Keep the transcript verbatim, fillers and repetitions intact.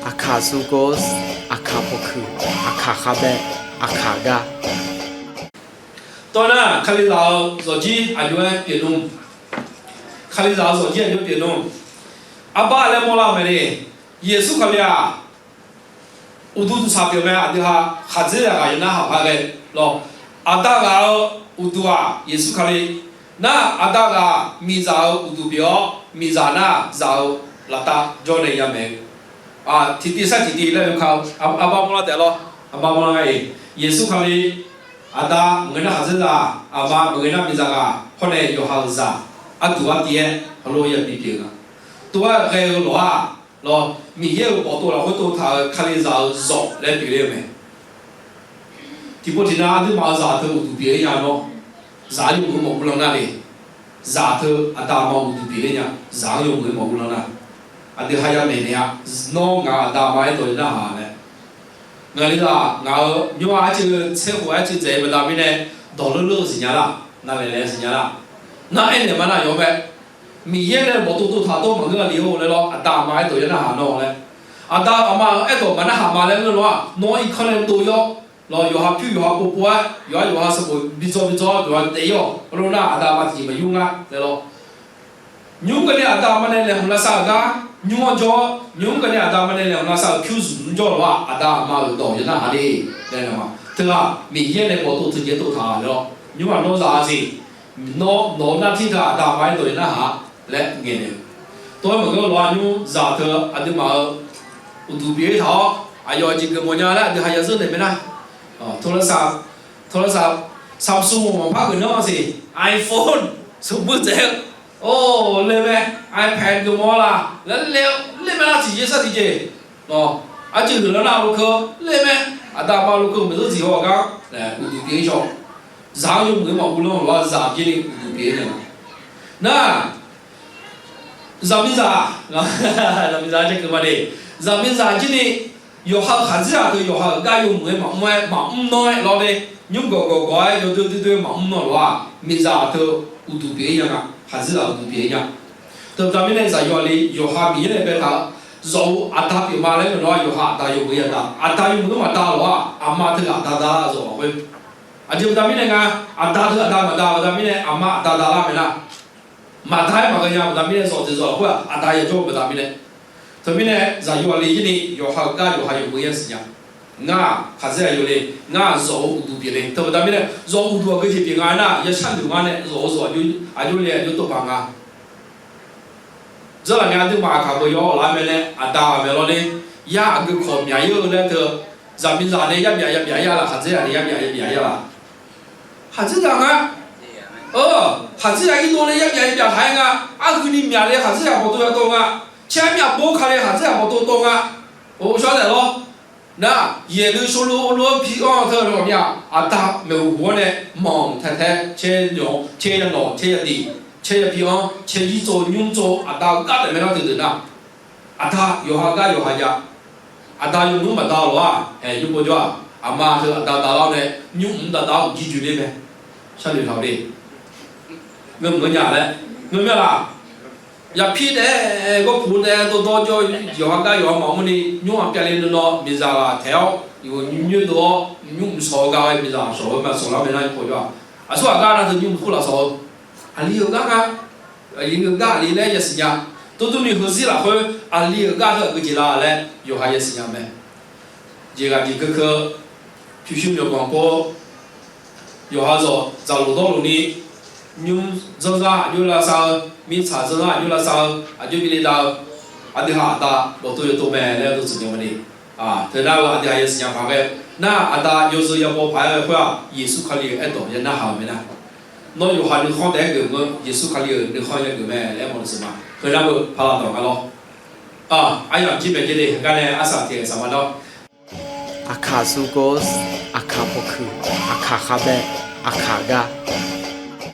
Aqkaq sukos, aqkaq pawkuiq, aqkaq khavbae, aqkaq gar. Tawr nar, Kalizaq-euq zawqjir aqjox-aer pyeuf nmr. Kalizaq-euq zawqjir aqjox pyeuf nmr. Arbar laer mawrlar-eu mae ni, Yeqsur Kali-aq, uqduq duqsaq pyeuf mae. Aqdui ha khaqdzerzaq ghaq yawqnar haq paq ghae lawr. Aqda ghaq-euq uqduq-aq Yeqsur Kali. Nar, Aqda ghaq miqzaq-euq uqduq pyeuf-awr, miqzaq nar zaq-eu laftav jawr nae ya maeq-eu. Tiqtiv sar tiqtiv laer-eu ka-eu arbar mawrlar taef lawr. Arbar mawrlar nga-iq, Yeqsur Kali, Aqda maqngeur nar khaqdzerzaq, Aqma maqngeur nar miqzaq ghaq hawr nae yawqha-euq zaq, arduq artiv-aer heulof-aer ya bipyeuf-eu nga. Tov-aer ghae-eu lawq-aq lawr, Miqyaer-euq bawqtov lafkhoer tov taq-euq Kalizaq-euq zawq laer pyeufler-eu mae. Tiqpov tiqnav aqduimaf-euq zaq teu uqduq pyeuf-ir nya nawr, zaq-anr yawmuiq-eu maqguvlanr nar le. Zaq teu aqda aqma uqduq pyeuf-ir nya, zaq-anr yawmuiq-eu maqguvlanr nar, aqdui ha ya maeqnaeq-a. Nawr ngaq-euq aqda aqma aerdawq-eu narhaq laer, ngaqli zaq ngaq-euq nymr-aq arcuiv tser khof-aer arcuiv dzaeq-eu baqda mirnae, dawq leurleur-eu siqnya lar, navlaeq laeq-eu siqnya lar. Nar aernaeq ma nar yawr mae. Miqyaer nae bawqtov tov taq dawr maqngeur-a le-or laer lawr, aqda aqma aerdawq ya narhaq nawr laer, aqda aqma-euq aerdawq maqnarhaq ma laer ngeur lawr-aq, nawr irkanr nae dov yawr lawr, yawqha pyur yawqha pov pov-aer, yawqha yawqha sanqbof bi dzaw bi dzaw-awr yawqha daef-ir-awq. Heulof nar aqda aqma tiqjeq maqyur nga laer lawr. Nymr keuvni aqda aqma nae laeqhmq lavsav-euq gar nymr-anr jawr-awr, nymr keuvni aqda aqma nae laeqhmq lavsav-euq pyur zmq-anr jawr lawr-aq, aqda aqma-euq dawq ya narhaq le laer nga ma. Teughaq Miqyaer nae bawqtov teujeq tov taq-a laer lawr, nymr-aq nawr zaq-a siq. Nawr nawq-eu nar tir teu aqda aqma aerdawq ya narhaq laer ngaeqnaeq-eu. Tov-aer maqngeur lawr-aq, nymr zaq teu aqduimaf-euq uqduq pyeuf-ir taq-awr, aqyawf aqjeq geufmawf nya laer aqdui ha ya zeur naeq mae nar, โทรศัพท์ Samsung maqpar geuf nar-a siq, iPhone sanqbof dzaeq-eu, or le mae, iPad geufmawf la laer le, le mae nar tiqjeq sar tiqjeq. Arcuiv huiq lar nar lov keuv le mae, aqda aqma lov keuv maqzeur dziq haw gar, uqduq pyeuf-ir shaw. Zaq-anr yawmuiq-eu maqguvlanr lawr-aq, zaq jir ni uqduq pyeuf-ir naeq-a. Nar, zaqmiqzaq, zaqmiqzaq jav keuv ma de. Zaqmiqzaq jir ni yawqha-euq khaqdzerzaq teu yawqha-euq gar yawmuiq-aer maqmr-aer maqmr nawr-aer lawr de. Nymr gawq gawq gawq-aer yawdoer doer doer-aer maqmr nawr lawr-aq, miqzaq teu uqduq pyeuf-ir nya nga. Khaqdzerzaq uqduq pyeuf-ir nya. Teubaqda mirnae zaqyo aqli yawqha Miqyaer nae baetaq-eu zawq-eu aqda pyeufma laer ngeur lawr-aq, yawqha aqda yawmuiq-aer yada. Aqda yawmuiq-aer maqda lawr-aq, aqma teu aqda da lar-eu zawq lafkhoer. Aqjeq baqda mirnae nga, aqda teu aqda maqda baqda mirnae aqma aqda da lar mae nar, maqda-aer maqghae nya baqda mirnae zawq deuq zawq lafkhoer-aq aqda yajawr-eu baqda mirnae. Teumirnae zaqyo aqli jir ni yawqha-euq gar yawqha yawmuiq-aer siqnya. Ngar-aq khaqdzerzaq yo le, ngar-aq zawq-eu uqduq pyeuf le. Teubaqda mirnae zawq-eu uqduq aqgeu jeq pyeuf nga aernar, yashar noeq ngar nae zawq-eu zawq aqjox le aqjox tov paq nga. Dzanrlaf ngae aqduimaf aqkaq beu yawr laf-aer mae nae aqda ghaq maeq lawr le. Yar aqgeu kawq myaq-ir-eu laer teu, zaqmiqzaq nae yar myaf ya myaf-ir-a laf, khaqdzerzaq nae yar myaf ya myaf-ir-a laf. Khaqdzerzaq nga. Khaqdzerzaq irdov nae yar myaf ya myaf taq-aer nga. Arhuini myaf le khaqdzerzaq bawqtov ya tov nga. Caer myaf bo ka le khaqdzerzaq bawqtov tov nga. Or shawr taef lawr. Nar, yaeqlui shawrlui orlui-anr pi-anr teu-eu ghawqmya aqda maeqhu buq-anr nae manq taeq tae caer nawq caer ya nawq caer ya diq caer ya pi-anr caer jir tsov nymr tsov aqda-eu gar taef mae nar teudeuq nar, aqda yawqha gar yawqha jav. Aqda yawmuiq-anr maqda lawq-aq, aeq, nymr pov jawr-aq, aqma teu aqda da lar-awr nae nymr mq-anr dav dav-awr mq jir joe ler mae. Sharnoeq taq-eu le. Ngeur mq ngeur nya laer ngeur mya laf. Yapir taef-aer gawrpuq taef-aer dawrdawr jawr, yawqha gar yawqha maqmr ni nymr-aq pyav le nuinawv miqzaq ghaq taeq-awr, nymr nyoer dov-awr nymr mq shawq-eu gar-aer miqzaq shawq-eu ma shawq lar mae nar pov jawr-aq, aqsur ghaq gar nar teu nymr mq khoer laf shawq-eu, aqli-euq gar nga. Aqli-euq gar aqli laer yasiq nya. Tov durni heuzir lafkhoer aqli-euq gar heu aqgeu jeq la laer yawqha yasiq nya mae. Jeqghaq jeq keuvkeuv, pyurshuir myawqganq pov, yawqha zawq dzaqloq dawrloq ni, nymr zanrzar aqjox lavsav-eu, mirtsaq zanrzar aqjox lavsav-eu, aqjox bi le dav-eu, aqdui ha aqda bawqtov yawtov mae laer dawq tsuif nya ma ni. Teunar-eu aqdui ha yasiq nya paq ghae, nar aqda yawzeu yabaw paq-aer ghae khoer-aq, Yeqsur Kali-euq aerdawq ya narhaq-euq mae nar, nawr yawqha nuikhanr taef-aer geuf ngeur, Yeqsur Kali-euq nuikhanr ya geuf mae laer mawq-eu siq ma. Khoernar-eu paqlaf dawq nga lawr. Aryamq jir maeq jir le gar nae arsaq tiq ghaq saq ma nawr. Aqkaq sukos, aqkaq pawkuiq, aqkaq khavbae, aqkaq gar.